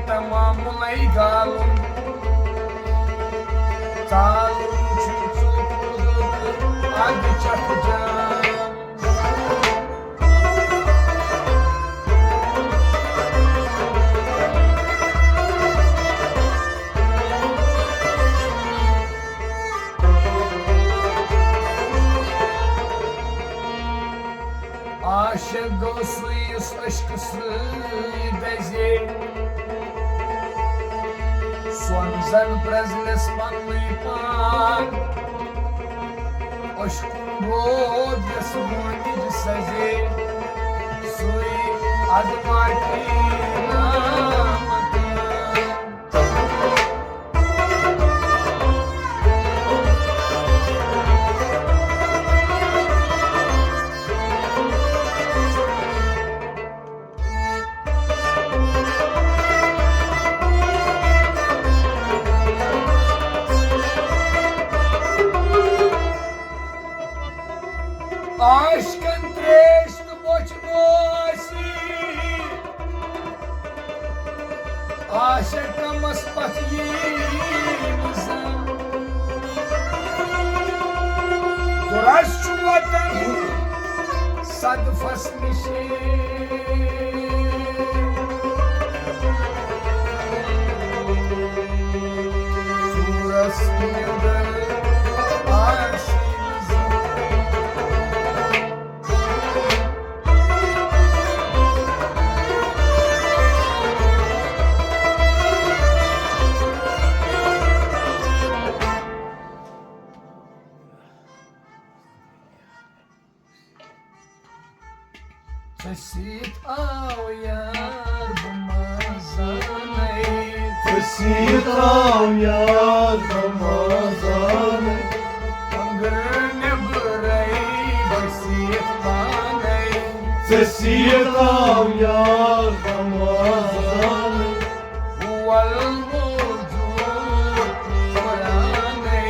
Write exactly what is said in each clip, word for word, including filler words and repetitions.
تمام مُلَے گالُن۔ ژالُن چھُ ژوٚپ اَدٕ چَتھ جان۔ عاشق گوٚو سُے یُس عشقہٕ سۭتۍ دَزے۔ سۄن زَن پرٛزنَس پننُے پان۔ عشقُن بود یَس وٲنِج سَزے۔ سُے اَدٕ ماٹی نام۔ عاشقن تریش تہٕ بوچھ نوسی۔ عاشق کمس پتھ یی نہٕ زانٛہہ۔ گۄرس چھُ وطن صدفس نِشی۔ ژوٗرس نیٚبر آسی نہٕ زانٛہہ۔ ژےٚ سۭتۍ آو یار بہٕ ما زانَے۔ ژےٚ سۭتۍ آو یار بہٕ ما زانَے۔ أنٛدرٕ نٮ۪برَے بٔسِتھ پانَے۔ ژےٚ سۭتۍ آو یار بہٕ ما زانَے۔ وول موجود قرآنَے۔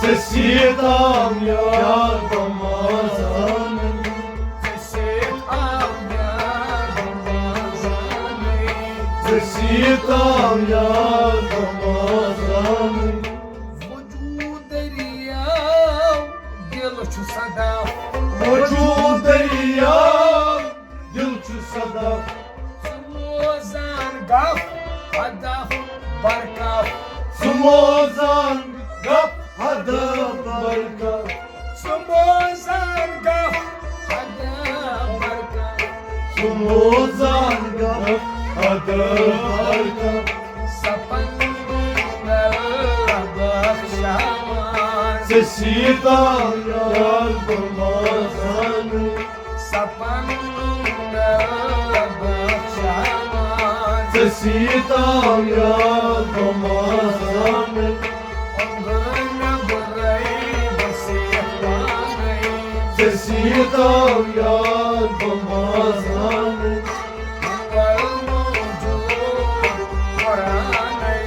ژےٚ سۭتۍ آو یار بہٕ ما زانَے۔ ژےٚ سۭتۍ آو یار بہٕ ما زانَے۔ ژےٚ سۭتۍ آو یار بہٕ ما زانَے۔ وجود دٔریاو دِل چھُ صدف۔ وجود دٔریاو دِل چھُ صدف۔ ژٕ موزان گف ہدف برکف۔ ژٕ موزان گف ہدف برکف۔ ژٕ موزان گف ہدف برکف۔ ژٕ موزان گف ہدف برکف۔ سپن اللہ بخشاوان۔ ژےٚ سۭتۍ آو یار بہٕ ما زانَے۔ سپن اللہ بخشاوان۔ ژےٚ سۭتۍ آو یار بہٕ ما زانَے۔ أنٛدرٕ نٮ۪برَے بٔسِتھ پانَے۔ ژےٚ سۭتۍ آو یار بہٕ ما زانَے۔ وول موجود قرآنَے۔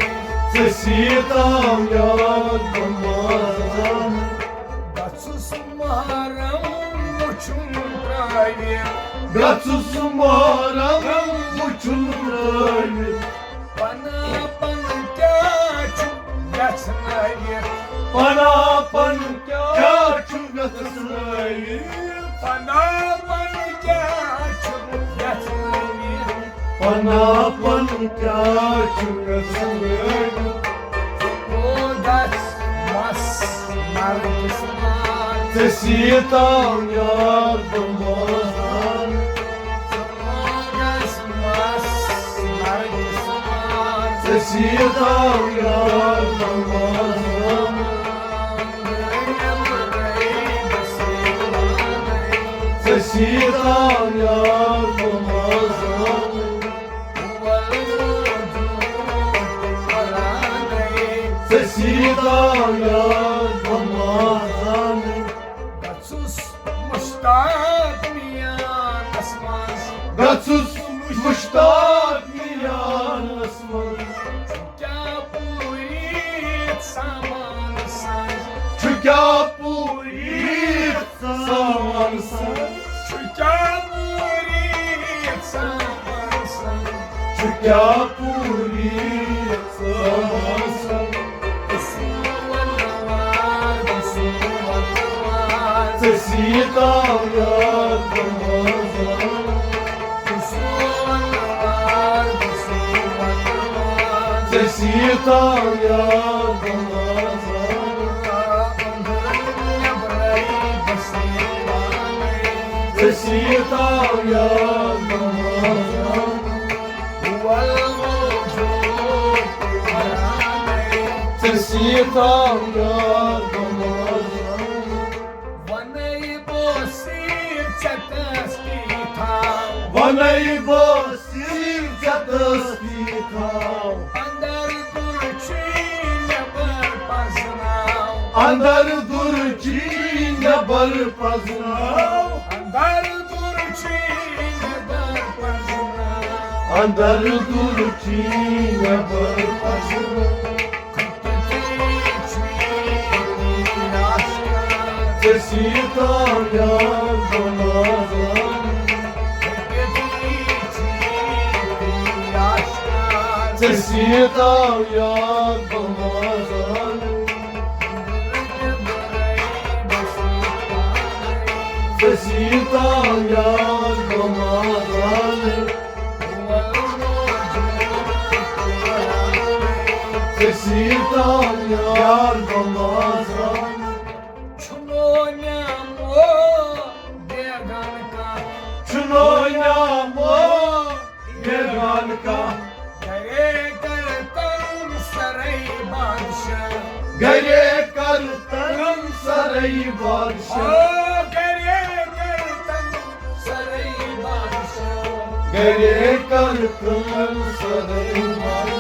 ژےٚ سۭتۍ آو یار بہٕ ما زانَے۔ گژھُس محرم وٕچھُن ترٲوِتھ۔ گژھُس محرم وٕچھُن ترٲوِتھ۔ پناہ پن کیٛاہ چھُ یژھنٲوِتھ؟ پناہ پن کیٛاہ چھُ یژھنٲوِتھ؟ پناہ پن کیٛاہ چھُ یژھنٲوِتھ؟ پناہ پن کیٛاہ چھُ یژھنٲوِتھ؟ او گژھ مس نرگس مان۔ ژےٚ سۭتۍ آو یار بہٕ ما زانَے۔ ژےٚ سۭتۍ آو یار بہٕ ما زانَے۔ ژےٚ سۭتۍ آو یار بہٕ ما زانَے۔ ژےٚ سۭتۍ آو یار بہٕ ما زانَے۔ گژھُس مشتاق میانس منٛز۔ گژھُس مشتاق میانس منٛز۔ چھُ کیٛاہ پوٗرِتھ سامان سنٛز؟ چھُ کیٛاہ پوٗرِتھ سامان سنٛز؟ چھُ کیٛاہ پوٗرِتھ سامان سنٛز؟ چھُ کیٛاہ پوٗری ژےٚ سیٖتا یاد ژےٚ سیٖتا یاد ژےٚ سیٖتا یاد ژےٚ سیٖتا یاد وَنَے بہٕ سیٖر ژےٚ تَس پیٖٹھاو۔ وَنَے بہٕ سیٖر ژےٚ تَس پیٖٹھاو۔ اَندَر دُر چھُے نٮ۪بَر پَزناو۔ اَندَر دُر چھُے نٮ۪بَر پَزناو۔ اَندَر دُر چھُے نٮ۪بَر پَزناو۔ اَندَر دُر چھُے نٮ۪بَر پَزناو۔ ژےٚ سیٖتا یاد بہٕ ما زانہٕ۔ ژےٚ سیٖتا یاد بہٕ ما زانہٕ۔ ژےٚ سیٖتا یاد بہٕ ما زانہٕ۔ ژےٚ سیٖتا یاد بہٕ ما زانہٕ۔ چھُنو نیامو بیگانہٕ کانٛہہ۔ چھُنو نیامو بیگانہٕ کانٛہہ۔ گرے کرتن سرے بادشاہ۔ گرے کرتن سرے بادشاہ۔ او گرے کرتن سرے بادشاہ۔ گرے کرتن سرے بادشاہ۔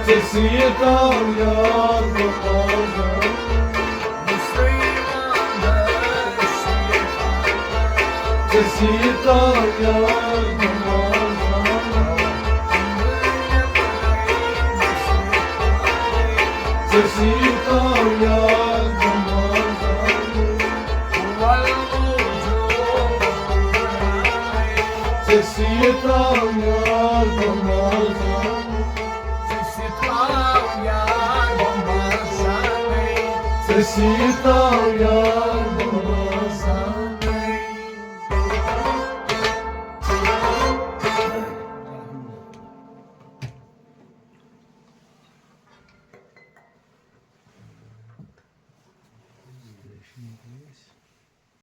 ژےٚ سیٖتا یاد بہٕ ما زانہٕ۔ ژےٚ سیٖتا یاد بہٕ ما زانہٕ۔ ژےٚ سیٖتا یاد بہٕ ما زانہٕ۔ ژےٚ سیٖتا یاد بہٕ ما زانہٕ۔ ژےٚ سیٖتا یاد